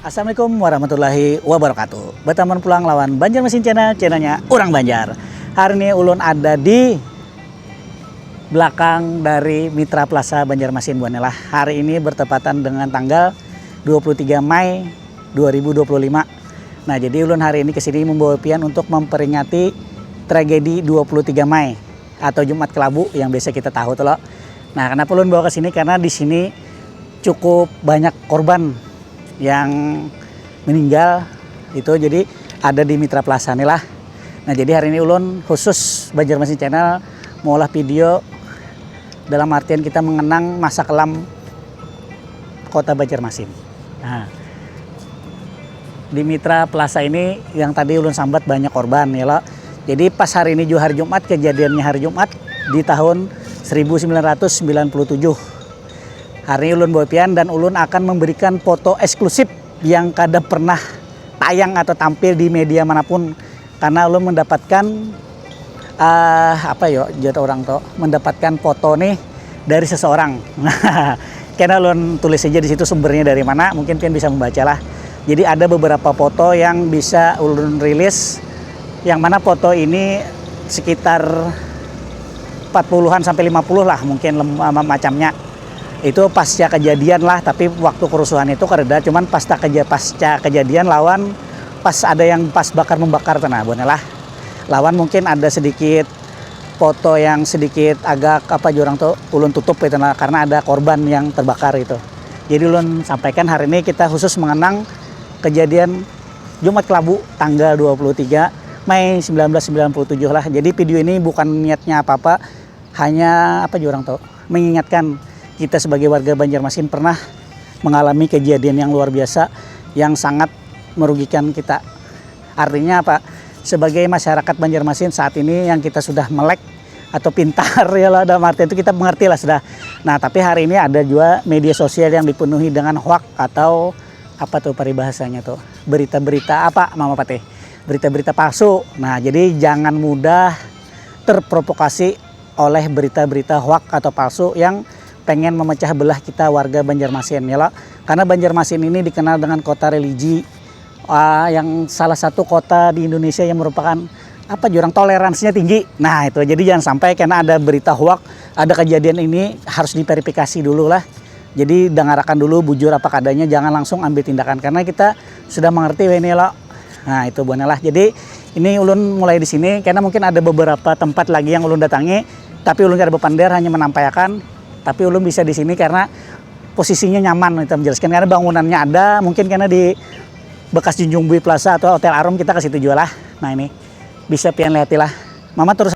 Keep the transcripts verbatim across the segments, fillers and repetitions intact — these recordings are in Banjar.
Assalamualaikum warahmatullahi wabarakatuh. Bertamu pulang lawan Banjarmasin Channel, channelnya orang Banjar. Hari ini ulun ada di belakang dari Mitra Plaza Banjarmasin, buhannya lah. Hari ini bertepatan dengan tanggal dua puluh tiga Mei dua ribu dua puluh lima. Nah, jadi ulun hari ini kesini membawa pian untuk memperingati tragedi dua puluh tiga Mei atau Jumat Kelabu yang biasa kita tahu tuh, lo. Nah, kenapa ulun bawa ke sini? Karena di sini cukup banyak korban yang meninggal itu, jadi ada di Mitra Plaza nih lah. Nah, jadi hari ini ulun khusus Banjarmasin Channel mau olah video dalam artian kita mengenang masa kelam kota Banjarmasin. Nah, di Mitra Plaza ini yang tadi ulun sambat banyak korban ya, lo. Jadi pas hari ini juga hari Jumat, kejadiannya hari Jumat di tahun seribu sembilan ratus sembilan puluh tujuh. Hari ini ulun bawa pian dan ulun akan memberikan foto eksklusif yang kada pernah tayang atau tampil di media manapun, karena ulun mendapatkan, eh, apa yo, jar orang tuh, mendapatkan foto nih dari seseorang. Karena ulun tulis aja di situ sumbernya dari mana, mungkin pian bisa membaca lah. Jadi ada beberapa foto yang bisa ulun rilis, yang mana foto ini sekitar empat puluhan sampai lima puluh lah mungkin lem-, macamnya. Itu pasca kejadian lah, tapi waktu kerusuhan itu kada, cuman pasca keja-, pasca kejadian lawan pas ada yang pas bakar membakar tuh, nah, buhannya lah. Lawan mungkin ada sedikit foto yang sedikit agak apa jurang tuh ulun tutup itu, nah, karena ada korban yang terbakar itu. Jadi ulun sampaikan hari ini kita khusus mengenang kejadian Jumat Kelabu tanggal dua puluh tiga Mei sembilan belas sembilan puluh tujuh lah. Jadi video ini bukan niatnya apa-apa, hanya apa jurang tuh mengingatkan kita sebagai warga Banjarmasin pernah mengalami kejadian yang luar biasa, yang sangat merugikan kita. Artinya apa? Sebagai masyarakat Banjarmasin saat ini yang kita sudah melek atau pintar ya lah, dalam artian itu kita mengerti lah sudah. Nah, tapi hari ini ada juga media sosial yang dipenuhi dengan hoak atau apa tuh peribahasanya tuh? Berita-berita apa, Mama Patih? Berita-berita palsu. Nah, jadi jangan mudah terprovokasi oleh berita-berita hoak atau palsu yang pengen memecah belah kita warga Banjarmasin ya, lo. Karena Banjarmasin ini dikenal dengan kota religi, ah, yang salah satu kota di Indonesia yang merupakan apa jurang toleransinya tinggi. Nah, itu jadi jangan sampai karena ada berita hoak, ada kejadian ini harus diverifikasi dulu lah. Jadi dengarkan dulu bujur apa kadanya, jangan langsung ambil tindakan karena kita sudah mengerti weh ini, lo. Nah, itu buhannya lah. Jadi ini ulun mulai di sini karena mungkin ada beberapa tempat lagi yang ulun datangi, tapi ulun kada bepander, hanya menampaikan. Tapi ulun bisa di sini karena posisinya nyaman kita menjelaskan karena bangunannya ada, mungkin karena di bekas Junjung Bui Plaza atau Hotel Arum kita ke situ juga lah. Nah, ini bisa pian lihat lah. Mama terus.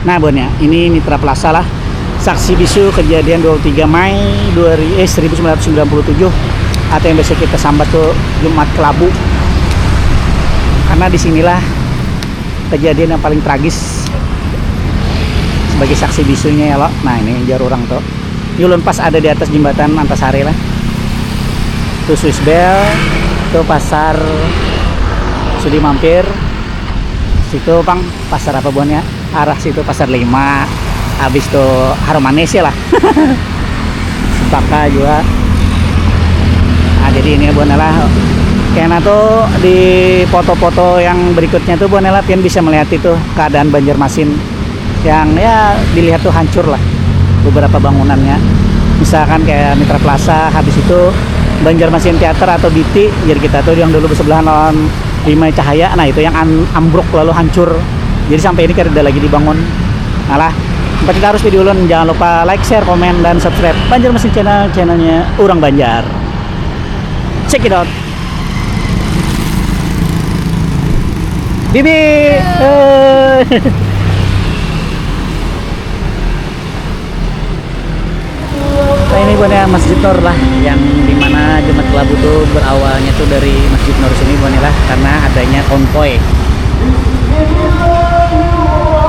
Nah, buhannya, ini Mitra Plaza lah. Saksi bisu kejadian dua puluh tiga Mei dua ri-, eh, seribu sembilan ratus sembilan puluh tujuh atau yang biasa kita sambat tuh Jumat Kelabu. Karena di sinilah kejadian yang paling tragis sebagai saksi bisunya ya, lo. Nah, ini jar orang tuh. Ini ulun pas ada di atas jembatan Antasari lah. Tuh Swiss Bell, tuh pasar Sudi Mampir. Situ pang pasar apa buhannya? Arah situ Pasar Lima. Habis tuh Harum Manis ya lah. Sempaka juga. Nah, jadi ini buhannya lah. Kena tuh di foto-foto yang berikutnya tuh buhannya lah pian bisa melihat itu keadaan Banjarmasin yang ya dilihat tuh hancur lah beberapa bangunannya. Misalkan kayak Mitra Plaza, habis itu Banjarmasin Theater atau B T, jadi kita tuh yang dulu bersebelahan lawan Bima Cahaya, nah itu yang an-, ambruk lalu hancur. Jadi sampai ini kada lagi dibangun. Nah lah, sampai kita harus video ulun, jangan lupa like, share, komen, dan subscribe Banjarmasin Channel, channelnya orang Banjar. Check it out. Bibi. Eh. Nah, ini buhannya Masjid Nur lah, yang dimana Jumat Kelabu tuh berawalnya tuh dari Masjid Nur sini buhannya lah, karena adanya konvoy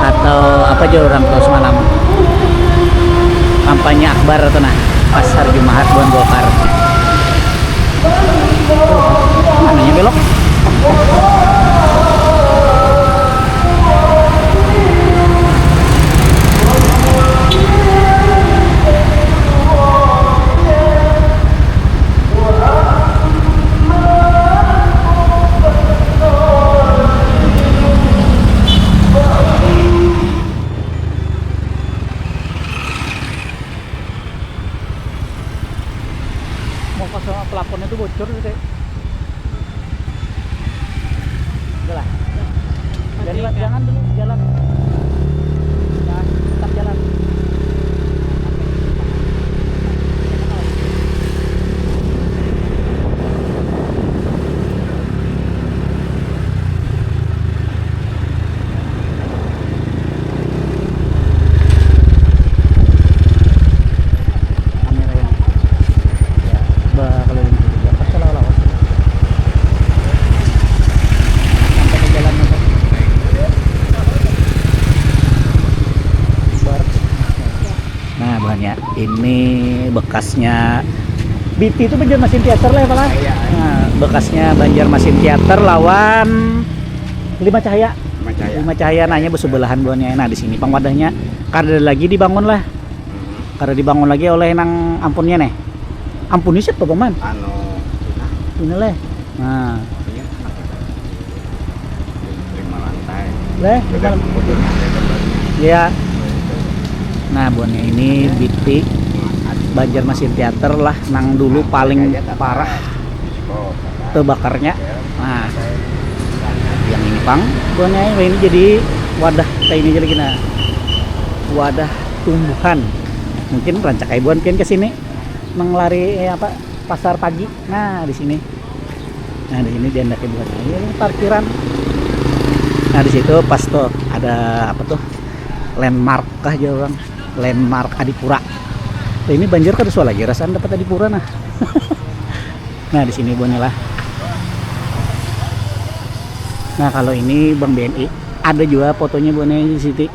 atau apa aja orang tahu semalam, kampanye akbar atau nah. Pasar Jumahat buhan Golkar. Mananya belok? Mau kosong, plafonnya tuh bocor gitu. Udah lah. Jangan, jangan dulu jalan. Jangan, tetap jalan. Kamera yang ya, bakeliling dulu. Sampai ke jalan apa? Bar. Nah, buhannya ini bekasnya B T itu Banjarmasin Theater lah ya, Pak, lah? Iya. Nah, bekasnya Banjarmasin Theater lawan Lima Cahaya. Lima Cahaya. Lima Cahaya, nanya bersebelahan buhannya. Nah, di sini pang wadahnya kada lagi dibangun lah. Hmm. Kada dibangun lagi oleh nang ampunnya nih. Ampunnya siapa, Paman? Anu, Cina. Cina leh. Nah. Iya. Lima lantai. Leh, lima lantai. Iya. Nah, buhannya ini B T Banjarmasin Theater lah, nang dulu paling parah tebakarnya. Nah, yang ini pang, buhannya ini jadi wadah kayak ini aja lagi, nah. Wadah tumbuhan. Mungkin rancak kayak buhan pian ke sini, nang lari, eh, apa, pasar pagi. Nah, di sini. Nah, di sini diandaki buhan. Ini parkiran. Nah, di situ pas tuh ada apa tuh? Landmark kah, jar orang? Landmark Adipura. Tuh, ini banjir kada suah lagi rasaan dapat Adipura, nah. Nah, di sini buhannya lah. Nah, kalau ini Bang B N I, ada juga fotonya buhannya di sini.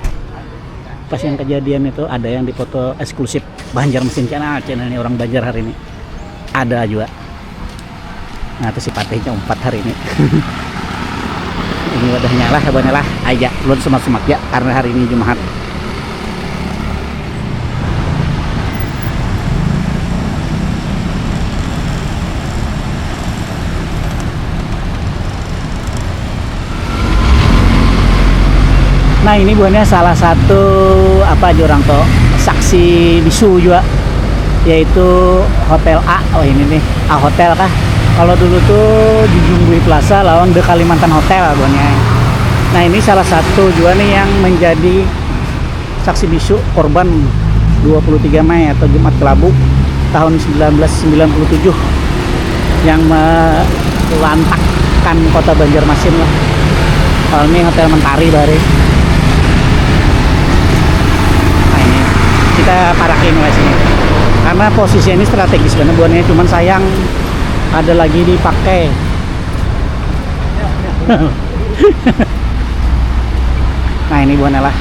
Pas yang kejadian itu ada yang dipoto eksklusif Banjarmasin Channel, channelnya orang Banjar hari ini. Ada juga. Nah, itu si Patihnya umpat hari ini. Ini wadahnya lah, buhannya lah. Aja, ulun semak-semak ya, karena hari ini Jumahat. Nah, ini buhannya salah satu, apa aja orang tuh, saksi bisu juga, yaitu Hotel A. Oh, ini nih, A Hotel kah? Kalau dulu tuh Junjung Bui Plaza lawan The Kalimantan Hotel buhannya. Nah, ini salah satu juga nih yang menjadi saksi bisu korban dua puluh tiga Mei atau Jumat Kelabu tahun sembilan belas sembilan puluh tujuh yang melantakkan kota Banjarmasin lah. Kalau ini Hotel Mentari bari. Nah, ini kita parakin lah sini. Karena posisinya ini strategis banget buhannya, cuman sayang ada lagi dipakai. Nah, ini buhannya lah.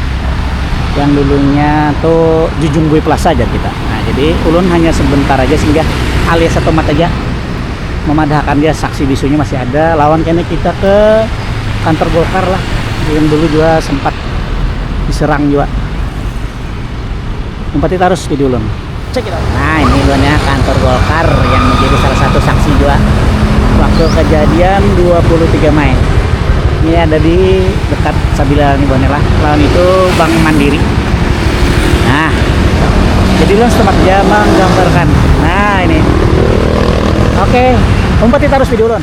Yang dulunya tuh Junjung Bui Plaza aja kita. Nah, jadi ulun hanya sebentar aja singgah alias satu mat aja. Memadahkan dia saksi bisunya masih ada. Lawan kena kita ke kantor Golkar lah. Yang dulu juga sempat diserang juga. Umpati tarus video ulun. Check it out. Nah, ini buhannya kantor Golkar yang menjadi salah satu saksi juga waktu kejadian dua puluh tiga Mei. Ini ada di dekat sabilah nih buhannya lah. Lawan itu Bank Mandiri. Nah, jadi ulun setempat dia menggambarkan. Nah, ini. Oke, umpati tarus video ulun.